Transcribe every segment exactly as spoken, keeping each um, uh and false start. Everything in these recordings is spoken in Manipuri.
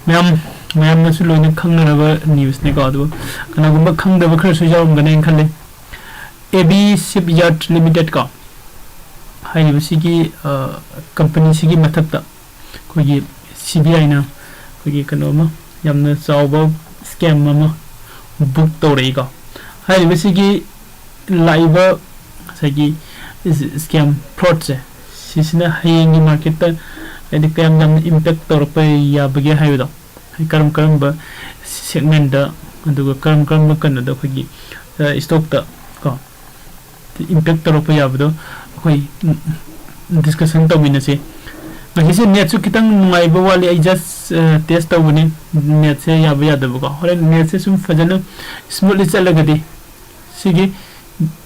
ꯃꯌꯥꯝ, ꯃꯌꯥꯝꯅꯁꯨ ꯂꯣꯏꯅ ꯈꯪꯅꯔꯕ ꯅ꯭ꯌꯨꯁꯅꯤꯀꯣ, ꯑꯗꯨꯕꯨ ꯀꯅꯥꯒꯨꯝꯕ ꯈꯪꯗꯕ ꯈꯔꯁꯨ ꯌꯥꯎꯔꯝꯒꯅꯦꯅ ꯈꯜꯂꯤ꯫ ꯑꯦ ꯕꯤ ꯁꯤꯞꯌꯥꯔꯗ ꯂꯤꯃꯤꯇꯦꯗ ꯀꯣ, ꯍꯥꯏꯔꯤꯕꯁꯤꯒꯤ, ꯑ, ꯀꯝꯄꯅꯤꯁꯤꯒꯤ ꯃꯊꯛꯇ ꯑꯩꯈꯣꯏꯒꯤ ꯁꯤ ꯕꯤ ꯑꯥꯏꯅ ꯑꯩꯈꯣꯏꯒꯤ ꯀꯩꯅꯣ ꯑꯃ, ꯌꯥꯝꯅ ꯆꯥꯎꯕ ꯁ꯭ꯀꯦꯝ ꯑꯃ ꯕꯨꯛ ꯇꯧꯔꯛꯏꯀꯣ꯫ ꯍꯥꯏꯔꯤꯕꯁꯤꯒꯤ ꯂꯥꯛꯏꯕ ꯉꯁꯥꯏꯒꯤ ꯁ꯭ꯀꯦꯝ ꯐ꯭ꯔꯣꯗꯁꯦ, ꯁꯤꯁꯤꯅ ꯍꯌꯦꯡꯒꯤ ꯃꯥꯔꯀꯦꯠꯇ ꯍꯥꯏꯗꯤ ꯀꯌꯥꯝ ꯌꯥꯝꯅ ꯏꯝꯄꯦꯛ ꯇꯧꯔꯛꯄ ꯌꯥꯕꯒꯦ ꯍꯥꯏꯕꯗꯣ, ꯀꯔꯝ ꯀꯔꯝꯕ ꯁꯦꯒꯃꯦꯟꯗ, ꯑꯗꯨꯒ ꯀꯔꯝ ꯀꯔꯝꯕ ꯀꯩꯅꯣꯗ ꯑꯩꯈꯣꯏꯒꯤ, ꯑ, ꯁ꯭ꯇꯣꯛꯇ ꯀꯣ, ꯏꯝꯄꯦꯛ ꯇꯧꯔꯛꯄ ꯌꯥꯕꯗꯣ ꯑꯩꯈꯣꯏ ꯗꯤꯁꯀꯁꯟ ꯇꯧꯃꯤꯟꯅꯁꯤ꯫ ꯉꯁꯤꯁꯦ ꯅꯦꯠꯁꯨ ꯈꯤꯇꯪ ꯅꯨꯡꯉꯥꯏꯕ ꯋꯥꯠꯂꯤ, ꯑꯩ ꯖꯁ ꯇꯦꯁ ꯇꯧꯕꯅꯤ, ꯅꯦꯠꯁꯦ ꯌꯥꯕ ꯌꯥꯗꯕꯀꯣ꯫ ꯍꯣꯔꯦꯟ ꯅꯦꯠꯁꯦ ꯁꯨꯝ ꯐꯖꯅ ꯁ꯭ꯃꯨꯠꯂꯤ ꯆꯠꯂꯒꯗꯤ, ꯁꯤꯒꯤ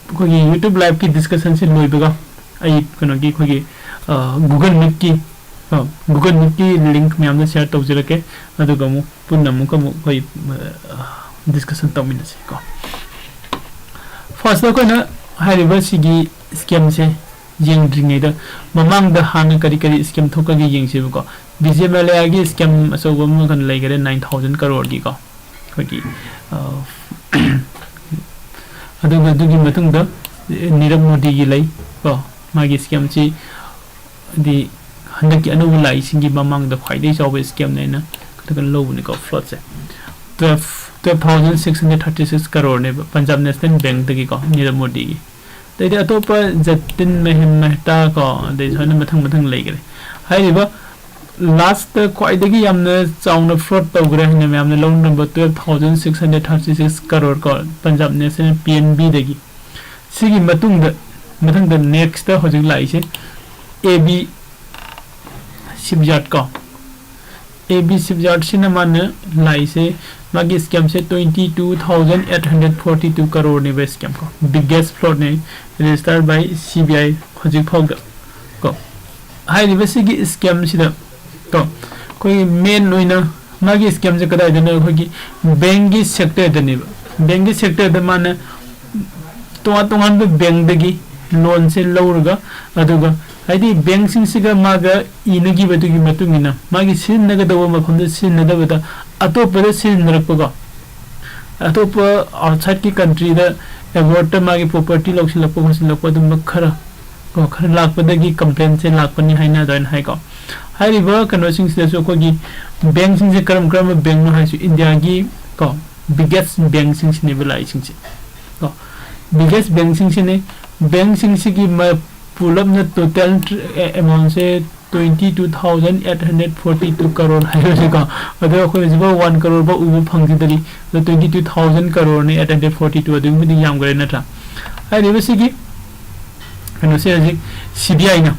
ꯑꯩꯈꯣꯏꯒꯤ ꯌꯨꯇ꯭ꯌꯨꯕ ꯂꯥꯏꯚꯀꯤ ꯗꯤꯁꯀꯁꯟꯁꯦ ꯂꯣꯏꯕꯒ ꯑꯩ ꯀꯩꯅꯣꯒꯤ ꯑꯩꯈꯣꯏꯒꯤ, ꯑ, ꯒꯨꯒꯜ ꯃꯤꯠꯀꯤ, ꯑ, ꯒꯨꯒꯜ ꯃꯤꯠꯀꯤ ꯂꯤꯡꯛ ꯃꯌꯥꯝꯗ ꯁꯤꯌꯔ ꯇꯧꯖꯔꯛꯀꯦ, ꯑꯗꯨꯒ ꯑꯃꯨꯛ ꯄꯨꯟꯅ ꯑꯃꯨꯛꯀ ꯑꯃꯨꯛ ꯑꯩꯈꯣꯏ, ꯑ, ꯗꯤꯁꯀꯁꯟ ꯇꯧꯃꯤꯟꯅꯁꯤꯀꯣ꯫ ꯐꯥꯔꯁꯇ ꯑꯩꯈꯣꯏꯅ ꯍꯥꯏꯔꯤꯕ ꯁꯤꯒꯤ ꯁ꯭ꯀꯦꯝꯁꯦ ꯌꯦꯡꯗ꯭ꯔꯤꯉꯩꯗ ꯃꯃꯥꯡꯗ ꯍꯥꯟꯅ ꯀꯔꯤ ꯀꯔꯤ ꯁ꯭ꯀꯦꯝ ꯊꯣꯛꯈ꯭ꯔꯒꯦ ꯌꯦꯡꯁꯦꯕꯀꯣ꯫ ꯕꯤ ꯖꯤ ꯑꯦꯝ ꯑꯦꯜ ꯑꯦꯒꯤ ꯁ꯭ꯀꯦꯝ ꯑꯆꯧꯕ ꯑꯃ ꯂꯩꯈꯔꯦ, ꯅꯥꯏꯟ ꯊꯥꯎꯖꯟ ꯀꯔꯣꯔꯒꯤꯀꯣ꯫ ꯑꯩꯈꯣꯏꯒꯤ, ꯑ, ꯑꯗꯨꯒ ꯑꯗꯨꯒꯤ ꯃꯇꯨꯡꯗ ꯅꯤꯔꯕ ꯃꯣꯗꯤꯒꯤ ꯂꯩ ꯀꯣ, ꯃꯥꯒꯤ ꯁ꯭ꯀꯦꯝꯁꯤ ꯍꯥꯏꯗꯤ ꯍꯟꯗꯛꯀꯤ ꯑꯅꯧꯕ ꯂꯥꯛꯏꯁꯤꯡꯒꯤ ꯃꯃꯥꯡꯗ ꯈ꯭ꯋꯥꯏꯗꯒꯤ ꯆꯥꯎꯕ ꯁ꯭ꯀꯦꯝꯅꯦꯅ ꯈꯔ ꯈꯔ ꯂꯧꯕꯅꯤꯀꯣ ꯐ꯭ꯂꯣꯠꯁꯦ꯫ Twelve, twelve thousand six hundred thirty six ꯀꯔꯣꯔꯅꯦꯕ ꯄꯟꯖꯥꯕ ꯅꯦꯁꯅꯦꯜ ꯕꯦꯡꯛꯇꯒꯤꯀꯣ, ꯅꯤꯔꯕ ꯃꯣꯗꯤꯒꯤ꯫ ꯑꯗꯩꯗꯤ ꯑꯇꯣꯞꯄ ꯖꯇꯤꯟ ꯃꯍꯤꯝ ꯃꯦꯍꯇꯥ ꯀꯣ, ꯑꯗꯩ ꯁꯨꯃꯥꯏꯅ ꯃꯊꯪ ꯃꯊꯪ ꯂꯩꯈꯔꯦ꯫ ꯍꯥꯏꯔꯤꯕ ꯂꯥꯁꯇ ꯈ꯭ꯋꯥꯏꯗꯒꯤ ꯌꯥꯝꯅ ꯆꯥꯎꯅ ꯐ꯭ꯂꯣꯠ ꯇꯧꯈ꯭ꯔꯦ ꯍꯥꯏꯅ ꯃꯌꯥꯝꯅ ꯂꯧꯅꯔꯝꯕ twelve thousand six hundred thirty six crore ꯀꯣ, ꯄꯟꯖꯥꯕ ꯅꯦꯁꯅꯦꯜ ꯄꯤ ꯑꯦꯟ ꯕꯤꯗꯒꯤ꯫ ꯁꯤꯒꯤ ꯃꯇꯨꯡꯗ, ꯃꯊꯪꯗ ꯅꯦꯛꯁꯇ ꯍꯧꯖꯤꯛ ꯂꯥꯛꯏꯁꯦ ꯑꯦ ꯕꯤ ꯁꯤꯞꯌꯥꯔꯗ ꯀꯣ꯫ ꯑꯦ ꯕꯤ ꯁꯤꯞꯌꯥꯔꯗꯁꯤꯅ ꯃꯥꯅ ꯂꯥꯛꯏꯁꯦ, ꯃꯥꯒꯤ ꯁ꯭ꯀꯦꯝꯁꯦ twenty two thousand eight hundred forty two ꯀꯔꯣꯔꯅꯦꯕ ꯁ꯭ꯀꯦꯝ ꯀꯣ, ꯕꯤꯒꯦꯁ ꯐ꯭ꯂꯣꯠꯅꯦ, ꯔꯦꯖꯤꯁꯇꯔ ꯕꯥꯏ ꯁꯤ ꯕꯤ ꯑꯥꯏ ꯍꯧꯖꯤꯛ ꯐꯥꯎꯗ ꯀꯣ꯫ ꯍꯥꯏꯔꯤꯕꯁꯤꯒꯤ ꯁ꯭ꯀꯦꯝꯁꯤꯗ ꯀꯣ, ꯑꯩꯈꯣꯏꯒꯤ ꯃꯦꯟ ꯑꯣꯏꯅ ꯃꯥꯒꯤ ꯁ꯭ꯀꯦꯝꯁꯦ ꯀꯗꯥꯏꯗꯅꯣ? ꯑꯩꯈꯣꯏꯒꯤ ꯕꯦꯡꯒꯤ ꯁꯦꯛꯇꯔꯗꯅꯦꯕ꯫ ꯕꯦꯡꯒꯤ ꯁꯦꯛꯇꯔꯗ ꯃꯥꯅ ꯇꯣꯉꯥꯟ ꯇꯣꯉꯥꯟꯕ ꯕꯦꯡꯗꯒꯤ ꯂꯣꯟꯁꯦ ꯂꯧꯔꯒ, ꯑꯗꯨꯒ ꯍꯥꯏꯗꯤ ꯕꯦꯡꯁꯤꯡꯁꯤꯒ ꯃꯥꯒ ꯏꯅꯈꯤꯕꯗꯨꯒꯤ ꯃꯇꯨꯡ ꯏꯟꯅ ꯃꯥꯒꯤ ꯁꯤꯖꯤꯟꯅꯒꯗꯧꯕ ꯃꯐꯝꯗ ꯁꯤꯖꯤꯟꯅꯗꯕꯗ ꯑꯇꯣꯞꯄꯗ ꯁꯤꯖꯤꯟꯅꯔꯛꯄꯀꯣ, ꯑꯇꯣꯞꯄ ꯑꯥꯎꯠꯁꯥꯏꯠꯀꯤ ꯀꯟꯇ꯭ꯔꯤꯗ ꯑꯦꯕꯣꯔꯠꯇ ꯃꯥꯒꯤ ꯄ꯭ꯔꯣꯄꯔꯇꯤ ꯂꯧꯁꯤꯜꯂꯛꯄ ꯈꯣꯠꯆꯤꯜꯂꯛꯄ ꯑꯗꯨꯝꯕ ꯈꯔ ꯀꯣ, ꯈꯔ ꯂꯥꯛꯄꯗꯒꯤ ꯀꯝꯄ꯭ꯂꯦꯟꯁꯦ ꯂꯥꯛꯄꯅꯤ ꯍꯥꯏꯅ ꯑꯗꯨꯃꯥꯏꯅ ꯍꯥꯏꯀꯣ꯫ ꯍꯥꯏꯔꯤꯕ ꯀꯩꯅꯣꯁꯤꯡꯁꯤꯗꯁꯨ ꯑꯩꯈꯣꯏꯒꯤ ꯕꯦꯡꯁꯤꯡꯁꯦ ꯀꯔꯝ ꯀꯔꯝꯕ ꯕꯦꯡꯅꯣ ꯍꯥꯏꯁꯨ ꯏꯟꯗꯤꯌꯥꯒꯤ ꯀꯣ ꯕꯤꯒꯦꯁ ꯕꯦꯡꯁꯤꯡꯁꯤꯅꯦꯕ ꯂꯥꯛꯏꯁꯤꯡꯁꯦ ꯀꯣ꯫ ꯕꯤꯒꯦꯁ ꯕꯦꯡꯁꯤꯡꯁꯤꯅꯤ꯫ ꯕꯦꯡꯁꯤꯡꯁꯤꯒꯤ ꯃ- ꯄꯨꯂꯞꯅ ꯇꯣꯇꯦꯜ ꯑꯦꯃꯥꯎꯟꯁꯦ twenty two thousand eight hundred forty two crore ꯍꯥꯏꯔꯁꯤꯀꯣ꯫ ꯑꯗꯣ ꯑꯩꯈꯣꯏ ꯍꯧꯖꯤꯛꯐꯥꯎ ꯋꯥꯟ ꯀꯔꯣꯔ ꯐꯥꯎ ꯎꯕ ꯐꯪꯈꯤꯗꯔꯤ꯫ ꯑꯗꯣ twenty two thousand ꯀꯔꯣꯔꯅꯤ eight hundred forty two, ꯑꯗꯨꯒꯤꯗꯤ ꯌꯥꯝꯈ꯭ꯔꯦ ꯅꯠꯇ꯭ꯔꯥ? ꯍꯥꯏꯔꯤꯕꯁꯤꯒꯤ ꯀꯩꯅꯣꯁꯦ ꯍꯧꯖꯤꯛ ꯁꯤ ꯕꯤ ꯑꯥꯏꯅ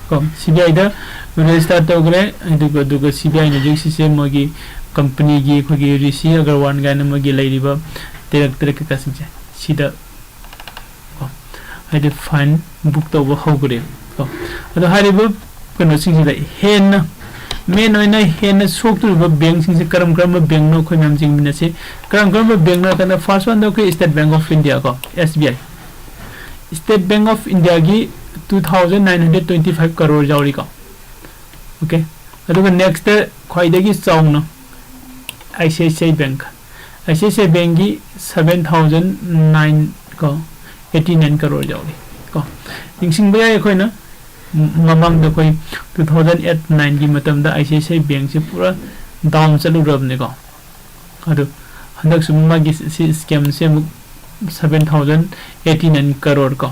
ꯀꯣ, ꯁꯤ ꯕꯤ ꯑꯥꯏꯗ ꯔꯦꯖꯤꯁꯇꯥꯔ ꯇꯧꯈ꯭ꯔꯦ꯫ ꯑꯗꯨꯒ ꯑꯗꯨꯒ ꯁꯤ ꯕꯤ ꯑꯥꯏꯅ ꯍꯧꯖꯤꯛ ꯁꯤꯁꯦ ꯃꯣꯏꯒꯤ ꯀꯝꯄꯅꯤꯒꯤ ꯑꯩꯈꯣꯏꯒꯤ ꯔꯤꯁꯤ ꯑꯒꯔꯋꯥꯜ ꯀꯥꯏꯅ ꯃꯣꯏꯒꯤ ꯂꯩꯔꯤꯕ ꯇꯦꯔꯛ ꯇꯦꯔꯛ ꯀꯩꯀꯥꯁꯤꯡꯁꯦ ꯁꯤꯗ ꯀꯣ, ꯍꯥꯏꯗꯤ ꯐꯥꯏꯟ ꯕꯨꯛ ꯇꯧꯕ ꯍꯧꯈ꯭ꯔꯦ ꯀꯣ꯫ ꯑꯗꯣ ꯍꯥꯏꯔꯤꯕ ꯀꯩꯅꯣꯁꯤꯡꯁꯤꯗ ꯍꯦꯟꯅ ꯃꯦꯟ ꯑꯣꯏꯅ ꯍꯦꯟꯅ ꯁꯣꯛꯇꯣꯔꯤꯕ ꯕꯦꯡꯁꯤꯡꯁꯦ ꯀꯔꯝ ꯀꯔꯝꯕ ꯕꯦꯡꯅꯣ ꯑꯩꯈꯣꯏ ꯃꯌꯥꯝ ꯌꯦꯡꯃꯤꯟꯅꯁꯤ꯫ ꯀꯔꯝ ꯀꯔꯝꯕ ꯕꯦꯡꯅꯣ ꯍꯥꯏ ꯀꯥꯟꯗ ꯐꯥꯔꯁ ꯋꯥꯟꯗ ꯑꯩꯈꯣꯏ ꯁ꯭ꯇꯦꯠ ꯕꯦꯡ ꯑꯣꯐ ꯏꯟꯗꯤꯌꯥ ꯀꯣ, S B I. State bank of ꯏꯟꯗꯤꯌꯥꯒꯤ two thousand nine hundred twenty five crore ꯌꯥꯎꯔꯤꯀꯣ꯫ ꯑꯣꯀꯦ꯫ ꯑꯗꯨꯒ ꯅꯦꯛꯁꯇ ꯈ꯭ꯋꯥꯏꯗꯒꯤ ꯆꯥꯎꯅ ꯑꯥꯏ C I C I bank, I C I C I ꯕꯦꯡꯛꯒꯤ seven thousand nine ꯀꯣ, eighty nine ꯀꯔꯣꯔ ꯌꯥꯎꯔꯤ ꯀꯣ꯫ ꯅꯤꯡꯁꯤꯡꯕ ꯌꯥꯏ ꯑꯩꯈꯣꯏꯅ ꯃ- ꯃꯃꯥꯡꯗ ꯑꯩꯈꯣꯏ two thousand eight nineꯒꯤ ꯃꯇꯝꯗ ꯑꯥꯏ ꯁꯤ ꯑꯥꯏ ꯁꯤ ꯑꯥꯏ ꯕꯦꯡꯛꯁꯦ ꯄꯨꯔꯥ ꯗꯥꯎꯟ ꯆꯠꯂꯨꯔꯕꯅꯤꯀꯣ꯫ ꯑꯗꯨ ꯍꯟꯗꯛꯁꯨ ꯃꯥꯒꯤ ꯁꯤ ꯁ꯭ꯀꯦꯝꯁꯦ ꯑꯃꯨꯛ seven thousand eighty nine crore ꯀꯣ,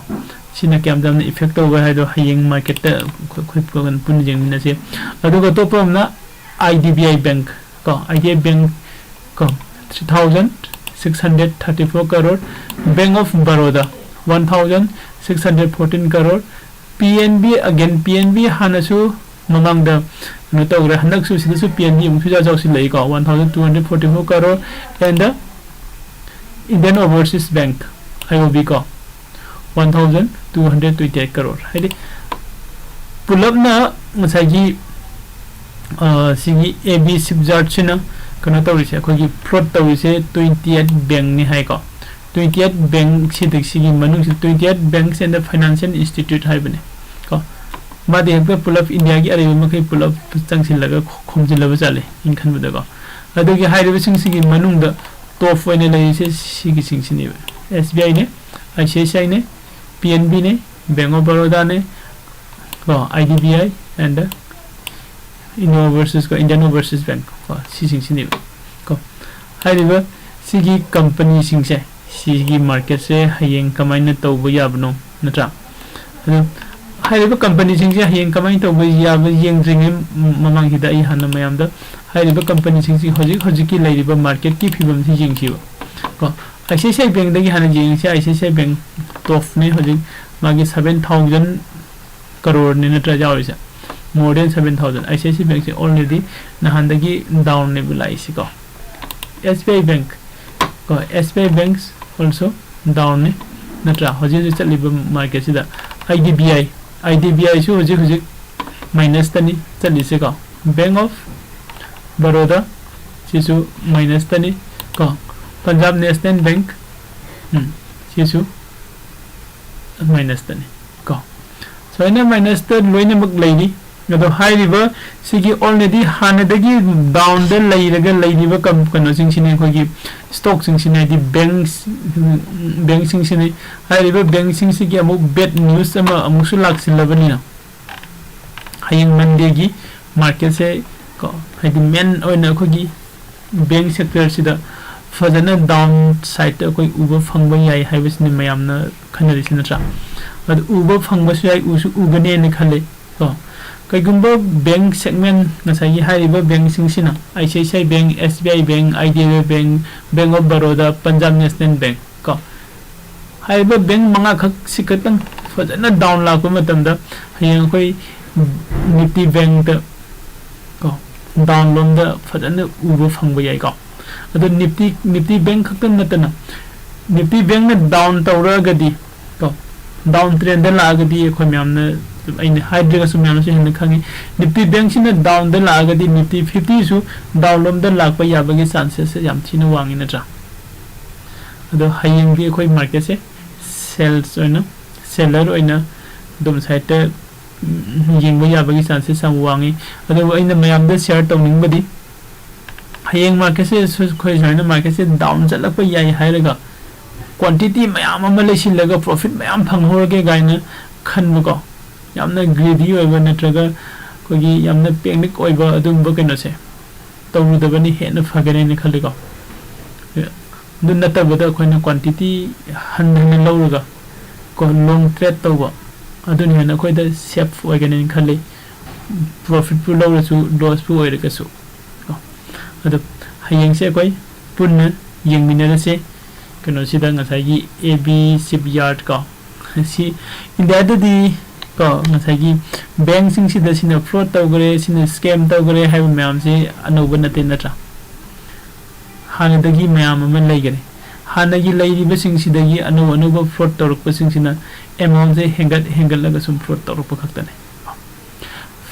ꯁꯤꯅ ꯀꯌꯥꯝ ꯌꯥꯝꯅ ꯏꯐꯦꯛ ꯇꯧꯕ ꯍꯥꯏꯗꯣ ꯍꯌꯦꯡ ꯃꯥꯔꯀꯦꯠꯇ ꯑꯩꯈꯣꯏ ꯑꯩꯈꯣꯏ ꯄꯨꯟꯅ ꯌꯦꯡꯃꯤꯟꯅꯁꯤ꯫ ꯑꯗꯨꯒ ꯑꯇꯣꯞꯄ ꯑꯃꯅ ꯑꯥꯏ ꯗꯤ ꯕꯤ ꯑꯥꯏ ꯕꯦꯡꯛ ꯀꯣ, I D B I bank ꯀꯣ, three thousand six hundred thirty four crore, bank of Baroda one thousand six hundred fourteen crore, P N B, again P N B ꯍꯥꯟꯅꯁꯨ ꯃꯃꯥꯡꯗ ꯀꯩꯅꯣ ꯇꯧꯈ꯭ꯔꯦ, ꯍꯟꯗꯛꯁꯨ ꯁꯤꯗꯁꯨ ꯄꯤ ꯑꯦꯟ ꯕꯤ ꯑꯃꯨꯛꯁꯨ ꯏꯆꯥꯎ ꯆꯥꯎꯁꯤꯜꯂꯛꯏꯀꯣ, one thousand two hundred forty four crore, and the Indian Overseas Bank, I O B ꯀꯣ, one thousand two hundred twenty eight crore. ꯍꯥꯏꯗꯤ ꯄꯨꯂꯞꯅ ꯉꯁꯥꯏꯒꯤ ꯑ, ꯁꯤꯒꯤ ꯑꯦ ꯕꯤ ꯁꯤꯞꯖꯥꯔꯠꯁꯤꯅ ꯀꯩꯅꯣ ꯇꯧꯔꯤꯁꯦ, ꯑꯩꯈꯣꯏꯒꯤ ꯐ꯭ꯔꯣꯗ ꯇꯧꯔꯤꯁꯦ twenty eight ꯕꯦꯡꯛꯅꯤ ꯍꯥꯏꯀꯣ꯫ Twenty eight ꯕꯦꯡꯛꯁꯤꯗ ꯁꯤꯒꯤ ꯃꯅꯨꯡꯁꯤꯗ twenty eight banks and the financial institute ꯍꯥꯏꯕꯅꯦ ꯀꯣ꯫ ꯃꯥꯗꯤ ꯍꯦꯛꯇ ꯄꯨꯂꯞ ꯏꯟꯗꯤꯌꯥꯒꯤ ꯑꯔꯩꯕ ꯃꯈꯩ ꯄꯨꯂꯞ ꯆꯪꯁꯤꯜꯂꯒ ꯈꯣꯝꯖꯤꯜꯂꯕ ꯆꯠꯂꯦ ꯑꯩꯅ ꯈꯟꯕꯗꯀꯣ꯫ ꯑꯗꯨꯒꯤ ꯍꯥꯏꯔꯤꯕꯁꯤꯡꯁꯤꯒꯤ ꯃꯅꯨꯡꯗ ꯇꯣꯞ ꯑꯣꯏꯅ ꯂꯩꯔꯤꯁꯦ ꯁꯤꯒꯤꯁꯤꯡꯁꯤꯅꯦꯕ꯫ ꯑꯦꯁ B ꯑꯥꯏꯅꯦ, I C I C ꯑꯥꯏꯅꯦ, ꯄꯤ ꯑꯦꯟ ꯕꯤꯅꯦ, ꯕꯦꯡ ꯑꯣꯐ ꯕꯔꯣꯗꯥꯅꯦ, ꯀꯣ, I D B I and India Overseas ꯀꯣ, Indian Overseas Bank ꯀꯣ, ꯁꯤꯁꯤꯡꯁꯤꯅꯦꯕ ꯀꯣ꯫ ꯍꯥꯏꯔꯤꯕ ꯁꯤꯒꯤ ꯀꯝꯄꯅꯤꯁꯤꯡꯁꯦ, ꯁꯤꯒꯤ ꯃꯥꯔꯀꯦꯠꯁꯦ ꯍꯌꯦꯡ ꯀꯃꯥꯏꯅ ꯇꯧꯕ ꯌꯥꯕꯅꯣ, ꯅꯠꯇ꯭ꯔꯥ? ꯑꯗꯨ ꯍꯥꯏꯔꯤꯕ ꯀꯝꯄꯅꯤꯁꯤꯡꯁꯦ ꯍꯌꯦꯡ ꯀꯃꯥꯏꯅ ꯇꯧꯕ ꯌꯥꯕ ꯌꯦꯡꯗ꯭ꯔꯤꯉꯩ ꯃꯃꯥꯡꯁꯤꯗ ꯑꯩ ꯍꯥꯟꯅ ꯃꯌꯥꯝꯗ ꯍꯥꯏꯔꯤꯕ ꯀꯝꯄꯅꯤꯁꯤꯡꯁꯤ ꯍꯧꯖꯤꯛ ꯍꯧꯖꯤꯛꯀꯤ ꯂꯩꯔꯤꯕ ꯃꯥꯔꯀꯦꯠꯀꯤ ꯐꯤꯕꯝꯁꯤ ꯌꯦꯡꯁꯤꯕ ꯀꯣ꯫ ꯑꯥꯏ ꯁꯤ ꯑꯥꯏ ꯁꯤ ꯑꯥꯏ ꯕꯦꯡꯗꯒꯤ ꯍꯥꯟꯅ ꯌꯦꯡꯁꯤ꯫ ꯑꯥꯏ C I C I bank ꯇꯣꯞꯅꯤ ꯍꯧꯖꯤꯛ, ꯃꯥꯒꯤ seven thousand crore ꯅꯤ ꯅꯠꯇ꯭ꯔꯥ ꯌꯥꯎꯔꯤꯁꯦ? More than seven thousand꯫ I C I C I ꯕꯦꯡꯁꯦ already ꯅꯍꯥꯟꯗꯒꯤ ꯗꯥꯎꯟꯅꯦꯕ ꯂꯥꯛꯏꯁꯤꯀꯣ꯫ ꯑꯦꯁ ꯕꯤ ꯑꯥꯏ ꯕꯦꯡ ꯀꯣ, ꯑꯦꯁ ꯕꯤ ꯑꯥꯏ ꯕꯦꯡꯁ also ꯗꯥꯎꯟꯅꯤ ꯅꯠꯇ꯭ꯔꯥ? ꯍꯧꯖꯤꯛ ꯍꯧꯖꯤꯛ ꯆꯠꯂꯤꯕ ꯃꯥꯔꯀꯦꯠꯁꯤꯗ ꯑꯥꯏ ꯗꯤ ꯕꯤ ꯑꯥꯏ, ꯑꯥꯏ ꯗꯤ ꯕꯤ ꯑꯥꯏꯁꯨ ꯍꯧꯖꯤꯛ ꯍꯧꯖꯤꯛ ꯃꯥꯏꯅꯁꯇꯅꯤ ꯆꯠꯂꯤꯁꯦꯀꯣ꯫ ꯕꯦꯡ ꯑꯣꯐ ꯕꯔꯣꯗꯥ ꯁꯤꯁꯨ ꯃꯥꯏꯅꯁꯇꯅꯤ ꯀꯣ꯫ ꯄꯟꯖꯥꯕ ꯅꯦꯁꯅꯦꯜ ꯕꯦꯡ, ꯎꯝ, ꯁꯤꯁꯨ ꯃꯥꯏꯅꯁꯇꯅꯤ ꯀꯣ꯫ ꯁꯨꯃꯥꯏꯅ ꯃꯥꯏꯅꯁꯇ ꯂꯣꯏꯅꯃꯛ ꯂꯩꯔꯤ꯫ ꯑꯗꯣ ꯍꯥꯏꯔꯤꯕ ꯁꯤꯒꯤ already ꯍꯥꯟꯅꯗꯒꯤ ꯗꯥꯎꯟꯗ ꯂꯩꯔꯒ ꯂꯩꯔꯤꯕ ꯀꯝ-, ꯀꯩꯅꯣꯁꯤꯡꯁꯤꯅꯤ, ꯑꯩꯈꯣꯏꯒꯤ ꯁ꯭ꯇꯣꯛꯁꯤꯡꯁꯤꯅꯤ, ꯍꯥꯏꯗꯤ ꯕꯦꯡꯁ-, ꯕꯦꯡꯁꯤꯡꯁꯤꯅꯤ꯫ ꯍꯥꯏꯔꯤꯕ ꯕꯦꯡꯁꯤꯡꯁꯤꯒꯤ ꯑꯃꯨꯛ ꯕꯦꯗ ꯅ꯭ꯌꯨꯁ ꯑꯃ ꯑꯃꯨꯛꯁꯨ ꯂꯥꯛꯁꯤꯜꯂꯕꯅꯤꯅ ꯍꯌꯦꯡ ꯃꯟꯗꯦꯒꯤ ꯃꯥꯔꯀꯦꯠꯁꯦ ꯀꯣ, ꯍꯥꯏꯗꯤ ꯃꯦꯟ ꯑꯣꯏꯅ ꯑꯩꯈꯣꯏꯒꯤ ꯕꯦꯡ ꯁꯦꯛꯇꯔꯁꯤꯗ ꯐꯖꯅ ꯗꯥꯎꯟ ꯁꯥꯏꯗꯇ ꯑꯩꯈꯣꯏ ꯎꯕ ꯐꯪꯕ ꯌꯥꯏ ꯍꯥꯏꯕꯁꯤꯅꯤ ꯃꯌꯥꯝꯅ ꯈꯟꯅꯔꯤꯁꯤ, ꯅꯠꯇ꯭ꯔꯥ? ꯑꯗꯨ ꯎꯕ ꯐꯪꯕꯁꯨ ꯌꯥꯏ, ꯎꯁꯨ ꯎꯒꯅꯦꯅ ꯈꯜꯂꯤ ꯀꯣ꯫ ꯀꯩꯒꯨꯝꯕ ꯕꯦꯡ ꯁꯦꯒꯃꯦꯟ, ꯉꯁꯥꯏꯒꯤ ꯍꯥꯏꯔꯤꯕ ꯕꯦꯡꯁꯤꯡꯁꯤꯅ, ꯑꯥꯏ C I C I bank, S B I bank, I D B I bank, bank of Baroda, Punjab national bank ꯀꯣ, ꯍꯥꯏꯔꯤꯕ ꯕꯦꯡ ꯃꯉꯥꯈꯛ ꯁꯤ ꯈꯛꯇꯪ ꯐꯖꯅ ꯗꯥꯎꯟ ꯂꯥꯛꯄ ꯃꯇꯝꯗ ꯍꯌꯦꯡ ꯑꯩꯈꯣꯏ ꯅꯤꯐꯇꯤ ꯕꯦꯡꯇ ꯀꯣ, ꯗꯥꯎꯟ ꯂꯣꯝꯗ ꯐꯖꯅ ꯎꯕ ꯐꯪꯕ ꯌꯥꯏꯀꯣ꯫ ꯑꯗꯣ ꯅꯤꯐꯇꯤ, ꯅꯤꯐꯇꯤ ꯕꯦꯡ ꯈꯛꯇ ꯅꯠꯇꯅ ꯅꯤꯐꯇꯤ ꯕꯦꯡꯅ ꯗꯥꯎꯟ ꯇꯧꯔꯛꯑꯒꯗꯤ ꯀꯣ, ꯗꯥꯎꯟ ꯇ꯭ꯔꯦꯟꯗ ꯂꯥꯛꯑꯒꯗꯤ ꯑꯩꯈꯣꯏ ꯃꯌꯥꯝꯅ, ꯑꯩꯅ ꯍꯥꯏꯗ꯭ꯔꯒꯁꯨ ꯃꯌꯥꯝꯅꯁꯨ ꯍꯦꯟꯅ ꯈꯪꯉꯤ, ꯅꯤꯐꯇꯤ ꯕꯦꯡꯁꯤꯅ ꯗꯥꯎꯟꯗ ꯂꯥꯛꯑꯒꯗꯤ ꯅꯤꯐꯇꯤ ꯐꯤꯐꯇꯤꯁꯨ ꯗꯥꯎꯟ ꯂꯣꯝꯗ ꯂꯥꯛꯄ ꯌꯥꯕꯒꯤ ꯆꯥꯟꯁꯦꯁꯁꯦ ꯌꯥꯝ ꯊꯤꯅ ꯋꯥꯡꯉꯤ, ꯅꯠꯇ꯭ꯔꯥ? ꯑꯗꯣ ꯍꯌꯦꯡꯗꯤ ꯑꯩꯈꯣꯏ ꯃꯥꯔꯀꯦꯠꯁꯦ ꯁꯦꯜꯁ ꯑꯣꯏꯅ, ꯁꯦꯂꯔ ꯑꯣꯏꯅ ꯑꯗꯨꯝ ꯁꯥꯏꯠꯇ ꯎꯝ, ꯌꯦꯡꯕ ꯌꯥꯕꯒꯤ chances ꯌꯥꯝ ꯋꯥꯡꯉꯤ꯫ ꯑꯗꯨꯕꯨ ꯑꯩꯅ ꯃꯌꯥꯝꯗ share ꯇꯧꯅꯤꯡꯕꯗꯤ, ꯍꯌꯦꯡ marketꯁꯦ ꯁꯨ-, ꯑꯩꯈꯣꯏ ꯁꯨꯃꯥꯏꯅ marketꯁꯦ down ꯆꯠꯂꯛꯄ ꯌꯥꯏ ꯍꯥꯏꯔꯒ quantity ꯃꯌꯥꯝ ꯑꯃ ꯂꯩꯁꯤꯜꯂꯒ profit ꯃꯌꯥꯝ ꯐꯪꯍꯧꯔꯒꯦ ꯀꯥꯏꯅ ꯈꯟꯕꯀꯣ, ꯌꯥꯝꯅ greedy ꯑꯣꯏꯕ ꯅꯠꯇ꯭ꯔꯒ ꯑꯩꯈꯣꯏꯒꯤ ꯌꯥꯝꯅ panic ꯑꯣꯏꯕ ꯑꯗꯨꯒꯨꯝꯕ ꯀꯩꯅꯣꯁꯦ ꯇꯧꯔꯨꯗꯕꯅꯤ ꯍꯦꯟꯅ ꯐꯒꯅꯦꯅ ꯈꯜꯂꯤꯀꯣ꯫ ꯑꯗꯨ ꯅꯠꯇꯕꯗ ꯑꯩꯈꯣꯏꯅ quantity ꯍꯟꯊꯅ ꯂꯧꯔꯒ ꯀꯣ, long trade ꯇꯧꯕ, ꯑꯗꯨꯅ ꯍꯦꯟꯅ ꯑꯩꯈꯣꯏꯗ safe ꯑꯣꯏꯒꯅꯦꯅ ꯈꯜꯂꯤ, profitꯄꯨ ꯂꯧꯔꯁꯨ, lossꯄꯨ ꯑꯣꯏꯔꯒꯁꯨ ꯀꯣ꯫ ꯑꯗꯣ ꯍꯌꯦꯡꯁꯦ ꯑꯩꯈꯣꯏ ꯄꯨꯟꯅ ꯌꯦꯡꯃꯤꯟꯅꯔꯁꯦ ꯀꯩꯅꯣꯁꯤꯗ, ꯉꯁꯥꯏꯒꯤ A B Shipyard ꯀꯣ꯫ ꯁꯤ ꯏꯟꯗꯤꯌꯥꯗꯗꯤ ꯀꯣ, ꯉꯁꯥꯏꯒꯤ bankꯁꯤꯡꯁꯤꯗ ꯁꯤꯅ fraud ꯇꯧꯈ꯭ꯔꯦ, ꯁꯤꯅ scam ꯇꯧꯈ꯭ꯔꯦ ꯍꯥꯏꯕ ꯃꯌꯥꯝꯁꯦ ꯑꯅꯧꯕ ꯅꯠꯇꯦ, ꯅꯠꯇ꯭ꯔꯥ? ꯍꯥꯟꯅꯗꯒꯤ ꯃꯌꯥꯝ ꯑꯃ ꯂꯩꯈꯔꯦ꯫ ꯍꯥꯟꯅꯒꯤ ꯂꯩꯔꯤꯕꯁꯤꯡꯁꯤꯗꯒꯤ ꯑꯅꯧ ꯑꯅꯧꯕ fraud ꯇꯧꯔꯛꯄꯁꯤꯡꯁꯤꯅ amountꯁꯦ ꯍꯦꯟꯒꯠ ꯍꯦꯟꯒꯠꯂꯒ ꯁꯨꯝ fraud ꯇꯧꯔꯛꯄ ꯈꯛꯇꯅꯦ꯫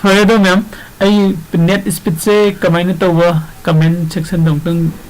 ꯐꯔꯦ ꯑꯗꯣ ꯃꯦꯝ, ꯑꯩ net speedꯁꯦ ꯀꯃꯥꯏꯅ ꯇꯧꯕ, comment sectionꯗ ꯑꯃꯨꯛꯇꯪ